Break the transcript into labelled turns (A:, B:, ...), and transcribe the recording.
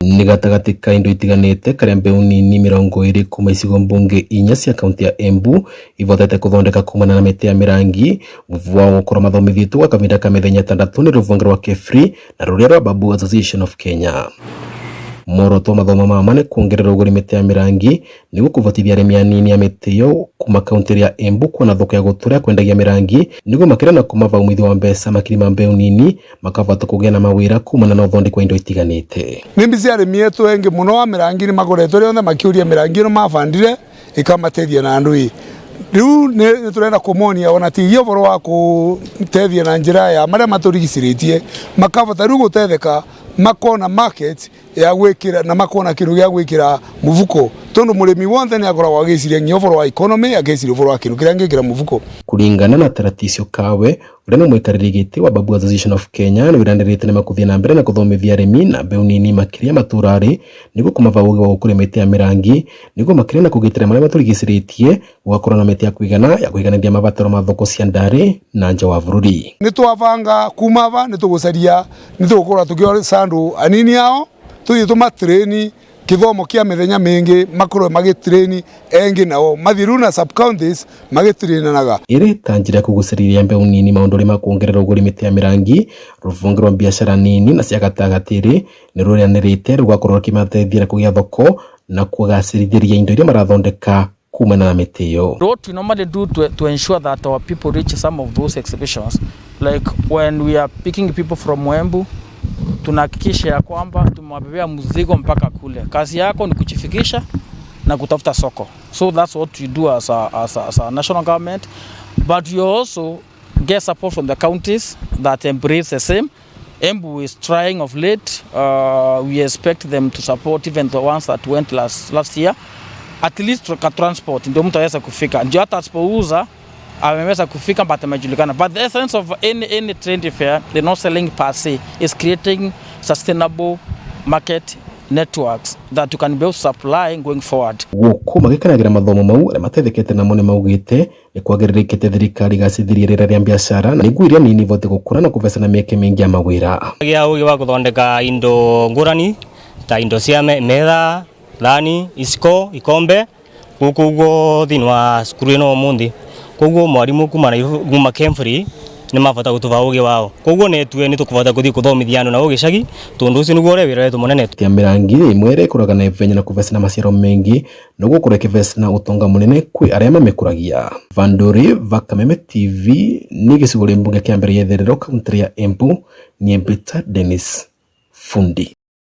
A: Nĩ gatagatĩ ka indo itiganĩte karĩa mbeũ nini 20 kuma icigo mbunge inya cia kaunti ya Embu ivotete kũthondeka kumana na mĩtĩ ya mĩrangi mũvu wao gũkorwo mathomithĩtwo gwa kahinda ka mĩthenya 6 nĩ rũhonge rwa KEFRI na rũrĩa rwa Bamboo Association of Kenya. Muoroto wa mathomo mama nĩ kuongerera ũgũri mĩtĩ ya mĩrangi nĩguo kũvotithia arĩmi anini a mĩtĩ ĩyo kuma kaunti ya Embu kuona thoko ya gũtũra ya kwendagia mĩrangi nĩguo makĩria na kũmava umithio wa mbeca makiri ma mbeũ nini makavota kũgĩa na mawĩra kumana na ũthondeki wa indo itiganĩte.
B: Nĩ mbici arĩmi etu engi muno wa mĩrangi nĩ makoretwo rĩothe makĩũria mĩrangi ĩno mabandire ĩkamateithia na andũ ĩ rĩu nĩ tũrenda kũmonia ona tigia ũhoro wa kũteithia na njĩra ya marĩa matũrigicĩrĩtie makavota rĩu gũtetheka makona market ya gwĩkĩra na makona kĩndũ gĩa gwĩkĩra mũbuko tondũ mũrĩmi wothe nĩ akoragwo agĩciria nginya ũhoro wa economy ageciria ũhoro wa kĩndũ kĩrĩa angĩkĩra mũbuko.
A: Kuringana na Taraticio Kawe ũrĩa nĩ mũikarĩri gĩtĩ wa Bamboo Association of Kenya nĩ wĩranĩrĩte nĩ makũthiĩ na mbere na kũthomithia arĩmi na mbeũ nini makĩria matũra-rĩ nĩguo kũmava ũgĩ wa gũkũria mĩtĩ ya mĩrangi nĩguo makĩria na kũgitĩra marĩa matũrigicĩrĩtie gũgakorwo na mĩtĩ ya kũigana ya kũiganĩria mabataro ma thoko cia ndarĩ na nja wa bũrũri.
B: Nĩ twabanga kuma aba nĩ tũgũcaria nĩ tũgũkorwo tũkĩoca andũ anini ao tũthiĩ tũmatrain kĩthomo kĩa mĩthenya mĩingĩ makorwo magĩtrain engĩ nao mathiĩ rĩu na sub counties magĩtrainanaga.
A: Ĩrĩ ta njĩra ya kũgucĩrĩria mbeũ nini maũndũ-inĩ ma kuongerera ũgũri mĩtĩ ya mĩrangi, rũhonge rwa biacara nini na cia gatagatĩ-rĩ nĩ rũranĩrĩte rũgakorwo rũkĩmateithia na kũgĩa thoko na kũgacĩrithĩria indo iria marathondeka kumana na mĩtĩ ĩyo.
C: What we normally do to ensure that our people reach some of those exhibitions, like when we are picking people from Embu, tunahakikisha ya kwamba tumewabebea mzigo mpaka kule. Kazi yako ni kujifikisha na kutafuta soko. So that's what we do as a national government, but we also get support from the counties that embrace the same. Embu is trying of late. We expect them to support even the ones that went last year. At least ka transport ndio mtu aweze kufika, ndio hata asipouza ameweza kufika but amejulikana. But the essence of any trade fair, they're not selling per se, is creating sustainable market networks that you can be able to supply going forward.
A: Gũkũ magĩkenagĩra mathomo mau arĩa matethekete namo nĩ maugĩte nĩ kwagĩrĩrĩkĩte thirikari igacĩthirie rĩera rĩa biacara na nĩguo iria nini ivote gũkũra na kũvecana mĩeke mĩingĩ ya mawĩra.
D: Gĩa ũgĩ wa gũthondeka indo ngũrani ta indo cia metha, thani, iciko, ikombe gũkũ ũguo thĩinĩ wa cukuru ĩno ũmũthĩ. Koguo mwarimu kuma KEMFRI nĩ mabata gũtũba ũgĩ wao. Koguo netue nĩ tũkũbota gũthiĩ kũthomithia andũ na gĩcagi tondũ ũcio nĩguo ũrĩa wĩra wetu mũnene.
A: Ya mĩrangi ĩmwe ĩrĩa ĩkũraga na ihenya na kũvecana maciaro maingĩ no gũkorwo ĩkĩvecana ũtonga mũnene kwĩ arĩa mamĩkũragia. Vandũri va Kameme TV nĩ gĩcigo rĩa mbunge kĩa mbere ya itherero kaunti ya Embu, niĩ Peter Dennis Fundi.